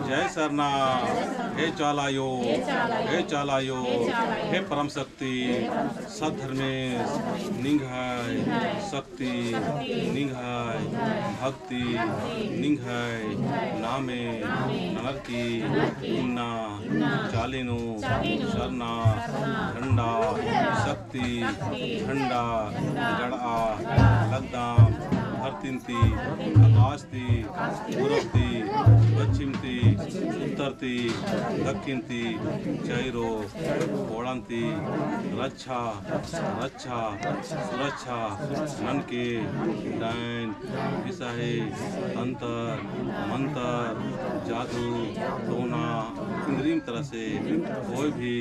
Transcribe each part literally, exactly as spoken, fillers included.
जय सरना, हे चाला आयो, हे चाला आयो, हे परम शक्ति, सत धर्मेस, निंग्है शक्ति, निंग्है भक्ति, निंग्है नामे ननर की इन्ना चाली नू सरना झंडा शक्ति झंडा गड़आ लगदम। धरती ती, आकाश ती, पूरब ती, पश्चिम ती, उत्तर ती, दक्खिन ती, चैरो कोड़न ती रक्षा, रक्षा, सुरक्षा ननके डाइन, बिसाही, तंतर, मंतर, जादू, टोना, इन्द्रिम तरह से कोई भी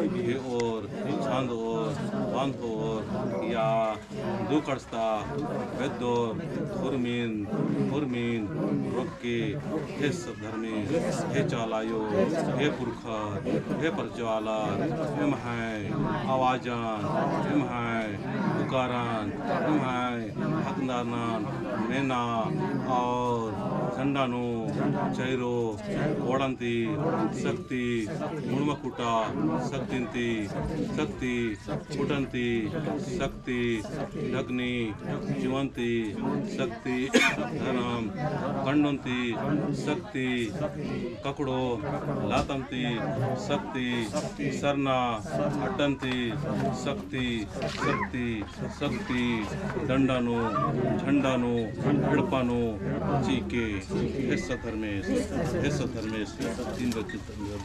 बेओर, छंदओर, बंतओर या दुखड़स्ता बेद्दोर, हुरमिन, हुरमिन रोक्के, हे सत धर्मेस, हे चाला आयो, हे पुरखर, हे परजवालर, एम्है आवाजन, एम्है पुकारन, एम्है हकदारनन मेना और झंडा नू चैरो कोड़न ती शक्ति, मुड़मा खूटा शक्तिन ती शक्ति, खुटन ती शक्ति, ढकनी चिवन ती शक्ति, धरम कंडोन ती शक्ति, ककड़ो लातन ती शक्ति, सरना अड्डन ती शक्ति, शक्ति, शक्ति, डंडा नू, झंडा नू, एड़पा नू, चीके, हे सत धर्मेस, हे सत धर्मेस, तीन बच्चे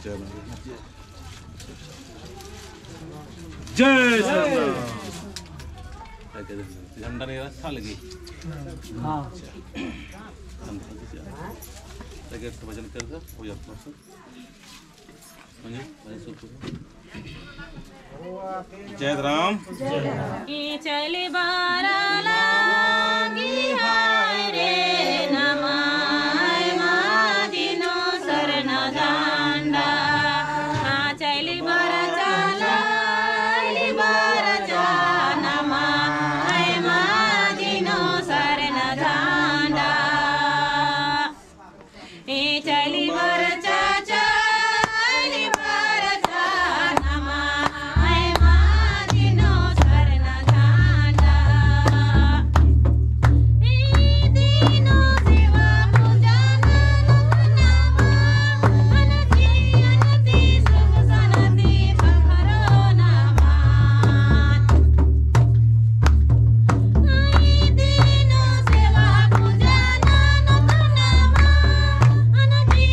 जय माता। जय सरना। झंडा नहीं रहा, था लगी। हाँ। लगे तो भजन कर दो, हो जाता है। जय राम। ई चली बरचा लगी हाय रे नम्है माजी नू सरना झंडा। आ चली बरचा लगी बरचा नम्है माजी नू सरना झंडा। ई चली बरचा, चली बरचा नम्है माजी नू सरना झंडा। ई दिनो सेवा पूजा ननोत नमा, अनती अनती सुख सनती पखरो नमा। ई दिनो सेवा पूजा ननोत नमा, अनती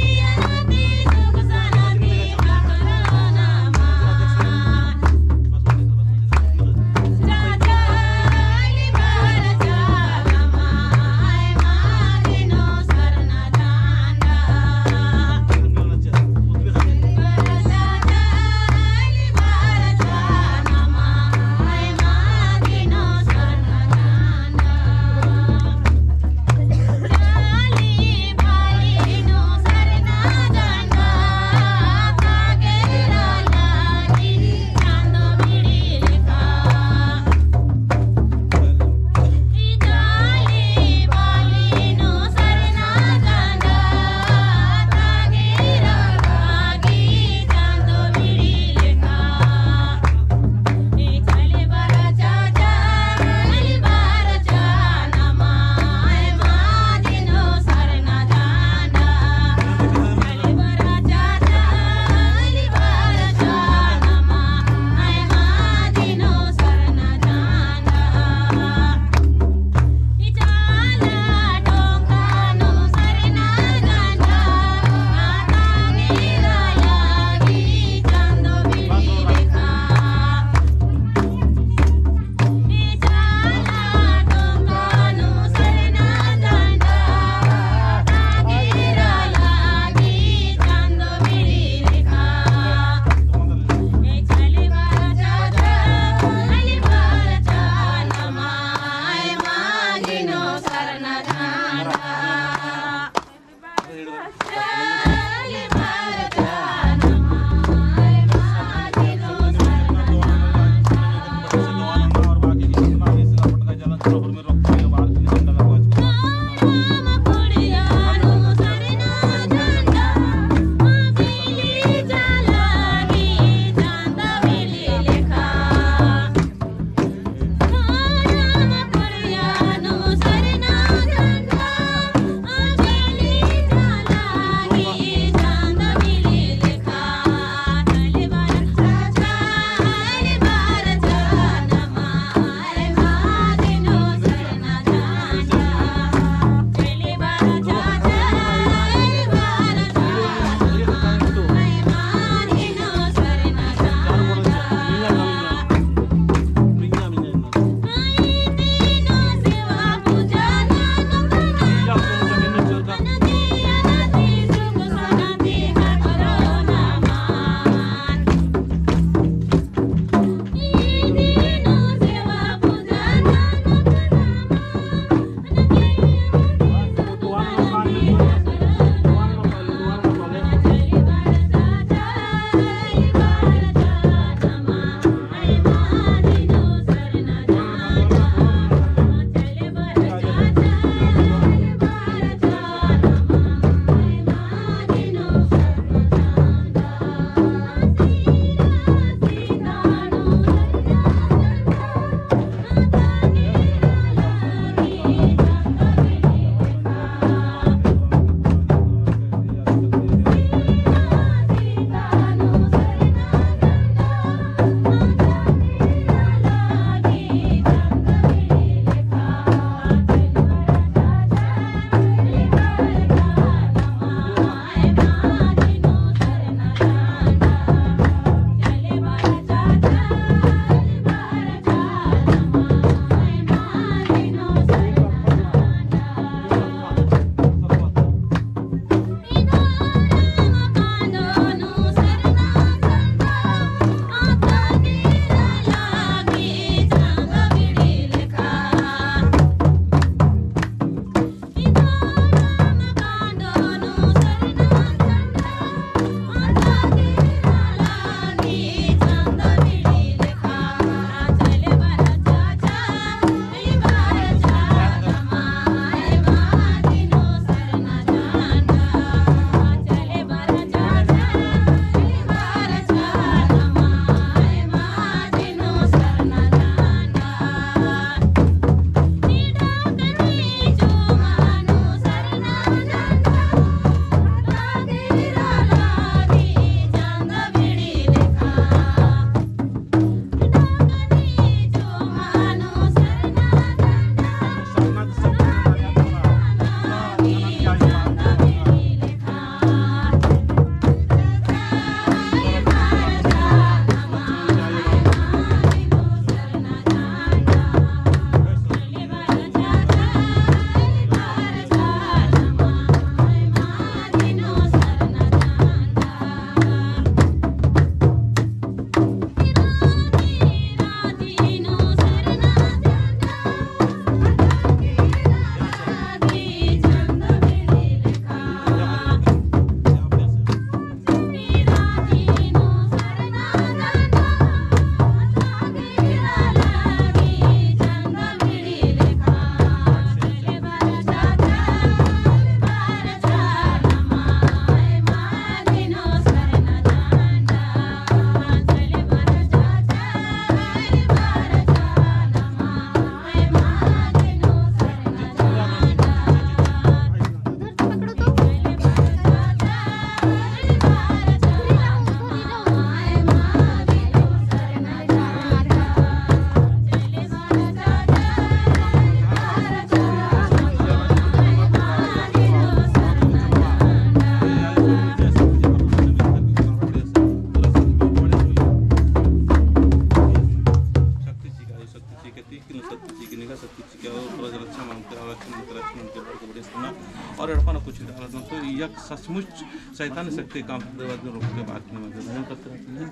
सचमुच शैतान शक्ति काम करते वक्त रोक के बात नहीं मानते। भजन करते रहते हैं।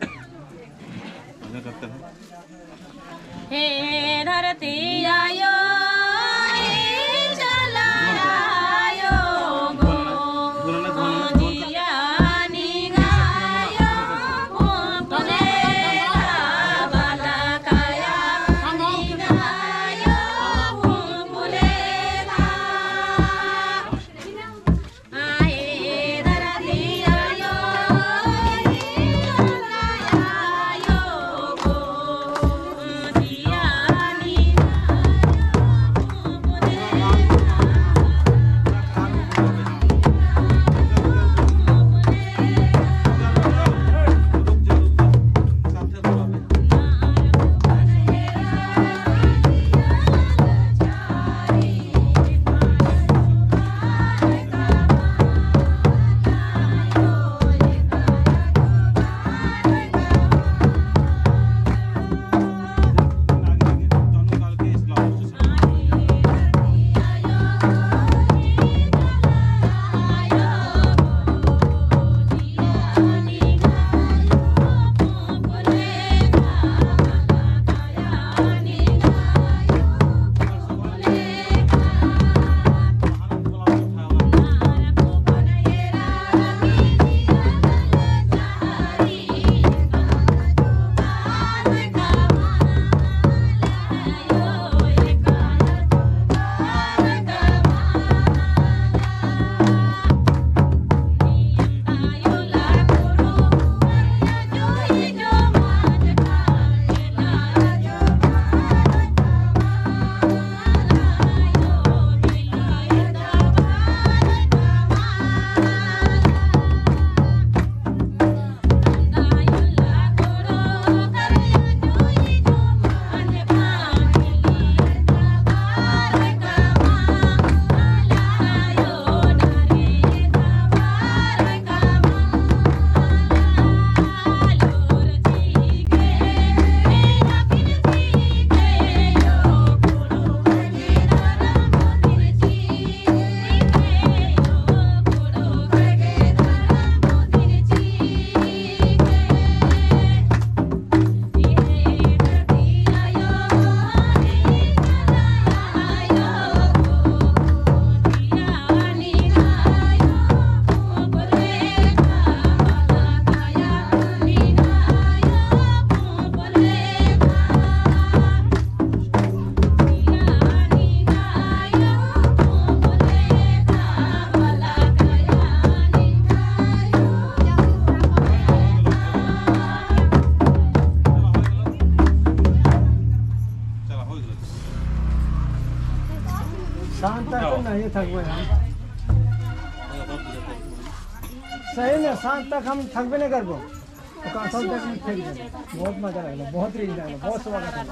भजन करते हैं। हे धरती आयो, हे जल आयो गो, जिया निंगायो, फूंक लेगा बलकया निंगायो, फूंक लेगा। शाम तक तो नहीं थकबे हम। सही में, शाम तक हम थकबे नहीं करबो। तो कौन सा तक नहीं थक जाए। बहुत मजा आया, बहुत रीझ आया, बहुत स्वागत है।